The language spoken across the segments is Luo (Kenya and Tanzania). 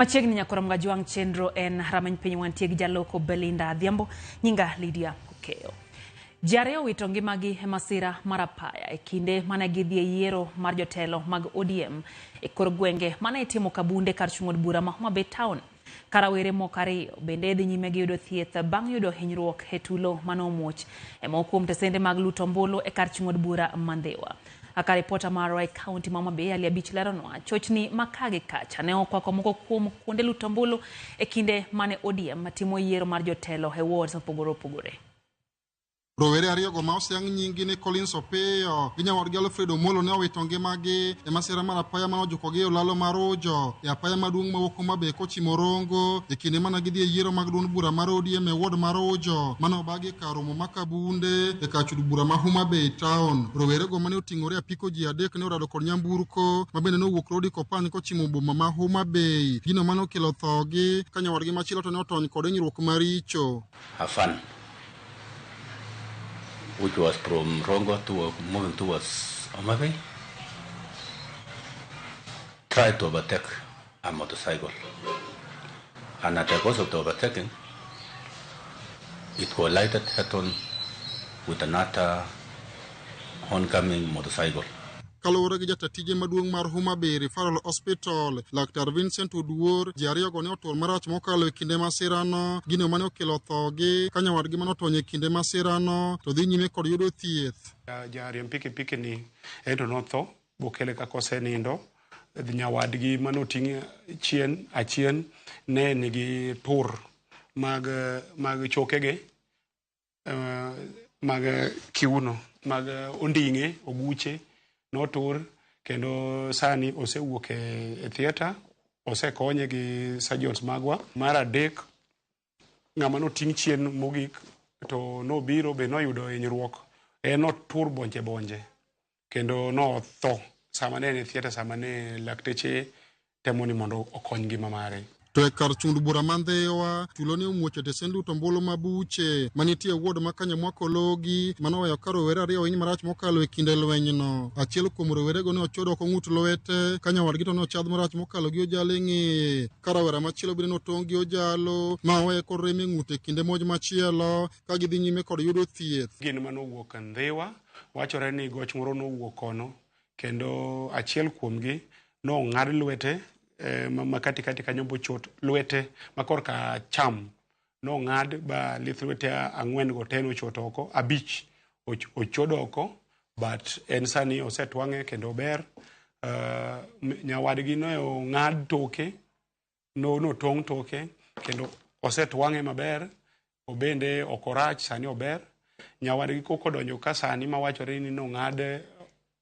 Machiegni nyakora Mgajwang' chenro en rameny piny wantie gi jaloko Belinda Adhiambo, nyinga Lydia Okeyo. Ji ariyo owito ngimagi e masira mar apaya e kinde mane gidhi e yiero mar jotelo mag ODM e kor gwenge mane itimo Kabunde kar chung' od bura ma Homa Bay Town. Ka rawere moko ariyo bende dhi nyime gi yudo thieth bang' yudo hinyruok e tulo mane omuoch e moko kuom tesende mag luto ombulu e kar chung' od bura ma Ndhiwa. Kaka ripota marwa e kaunti ma Homa Bay Ali Abich leronwa, chochni ma ka gi kacha ne okwako moko kuom kuonde luto ombulu e kinde mane ODM timo yiero mar jotelo e wards mopogore opogore. Rowere ariyogo ma oseyang nyinggi ni Collins Opiyo gi nyawadgi Alfred Omolo ne owito ngimagi e masira mar apaya mane ojukogi e olalo mar Ujo e apaya maduong' mawuok Homa Bay kochimo Rongo e kinde mane gidhi e yiero mag duond bura mar ODM e ward mar Ujo mane obagi e kar romo ma Kabunde e kar chud bura ma Homa Bay Town. Rowerego mane oting'ore apiko ji adek ne orado kod nyamburko ma bende nowuok Rodi Kopany kochimo boma ma Homa Bay. Gino mane okelo thogi ka nyawadgi machielo to ne otony kod hinyruok maricho. A van which was from Rongo to moving towards Homa Bay tried to overtake a motorcycle, and at the course of the overtaking it collided head-on with another oncoming motorcycle. Kaluwore gi jata tije maduong' mar Homa Bay Referral Hospital, Laktar Vincent Oduor, ji ariyogo ne otur marach mokalo e kinde masirano, gino mane okelo thogi ka nyawadgi mane otony e kinde masirano to dhi nyime kod yudo thieth. Jariemb pikipiki ni ento notho bokele kaka osenindo. Nyawadgi mane oting' chien achien ne nigi tur mag chokege mag kiuno mag onding'e oguche notur kendo sani osewuok e theatre, osekonye gi surgeons magwa. Mar adek, ng'ama noting' chien mogik to nobiro be noyudo hinyruok, en notur bonje bonje kendo notho sama ne en e theatre, sama ne lakteche temo ni mondo okony ngima mare. To e kar chund bura ma Ndhiwa, tulo ne omuoch e tesend luto ombulu ma Buche manitie e ward ma Kanyamwa Kologi mane oweyo ka rowere ariyo ohiny marach mokalo e kinde lwenyno. Achiel kuom rowerego ne ochodo oko ng'ut lwete ka nyawadgi to ne ochadh marach mokalo gi ojalo e ng'eye, ka rawera machielo bende notong' gi ojalo ma oweye kod rem e ng'ute e kinde monj machielo ka gidhi nyime kod yudo thieth. Gin manowuok Ndhiwa, wachore ni goch moro nowuok kono kendo achiel kuomgi nong'ad lwete ma katikati kanyo bochot lwete ma korka cham nong'ad ba lith lwete ang'wen go te nochot oko, abich ochod oko, but en sani osetwang'e kendo ober. Nyawadgi ne ong'ad toke, notong' toke kendo osetwang'e maber, obende ok orach sani ober. Nyawadgi kokodonjo ka sani mawachore ni nong'ade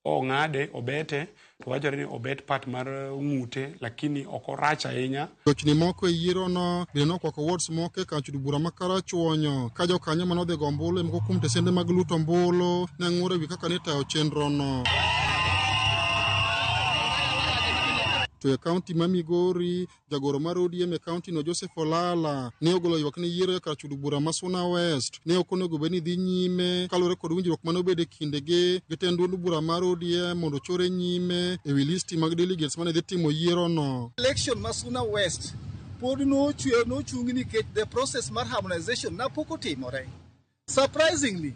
ong'ade obete to wachore ni obet part mar ng'ute lakini ok orach ahinya. Chochni moko e yierono bende nokwako wards moko e kar chud bura ma Karachuonyo ka jokanyo mane odhi go ombulu e moko kuom tesende mag luto ombulu ne ng'ur ewi kaka ne itayo chenrono. To e kaunti ma Migori, jagoro mar ODM e kaunti no Joseph Olala ne ogolo ywak ni yiero e kar chud bura ma Suna West ne ok onego bed ni dhi nyime kaluwore kod winjruok mane obedo e kindegi gi tend duond bura mar ODM mondo ochore nyime e wi listi mag delegates mane dhi timo yierono. Election ma Suna West pod nochungi nikech the process mar harmonization na pok otimore. Surprisingly,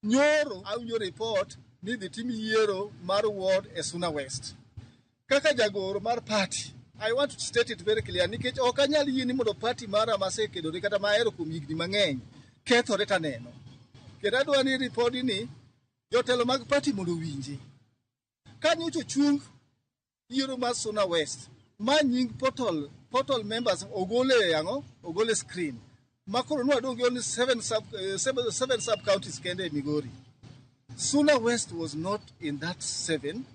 nyoro awinjo report ni dhi tim yiero mar ward e Suna West. Kaka jagoro mar party, I want to state it very clear nikech ok anyal yie ni mondo party mara masekedore kata mahero kuom higni mang'eny kethore taneno. Kendo adwa ni ripodi ni jotelo mag party mondo owinji. Ka nyocha ochung yiero mar Suna West, ma nying portal members ogole ang'o? Ogole screen. Ma koro nwadong' gi only seven sub counties kende e Migori. Suna West was not in that 7.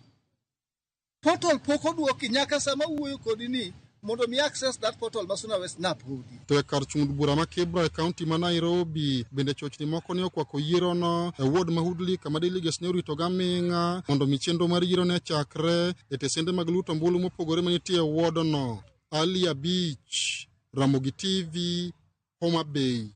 Portal pok odwoki nyaka sama wuoyo kodi ni mondo mi access that portal ma Suna West napodi. To e kar chung' bura ma Kibra e kaunti ma Nairobi bende chochni moko ne okwako yierono e ward ma Woodley kama delegates ne orito gaming'a mondo mi chenro mar yiero ne chakre e tesende mag luto ombulu mopogore manitie e ward no. Ali Abich, Ramogi TV, Homa Bay.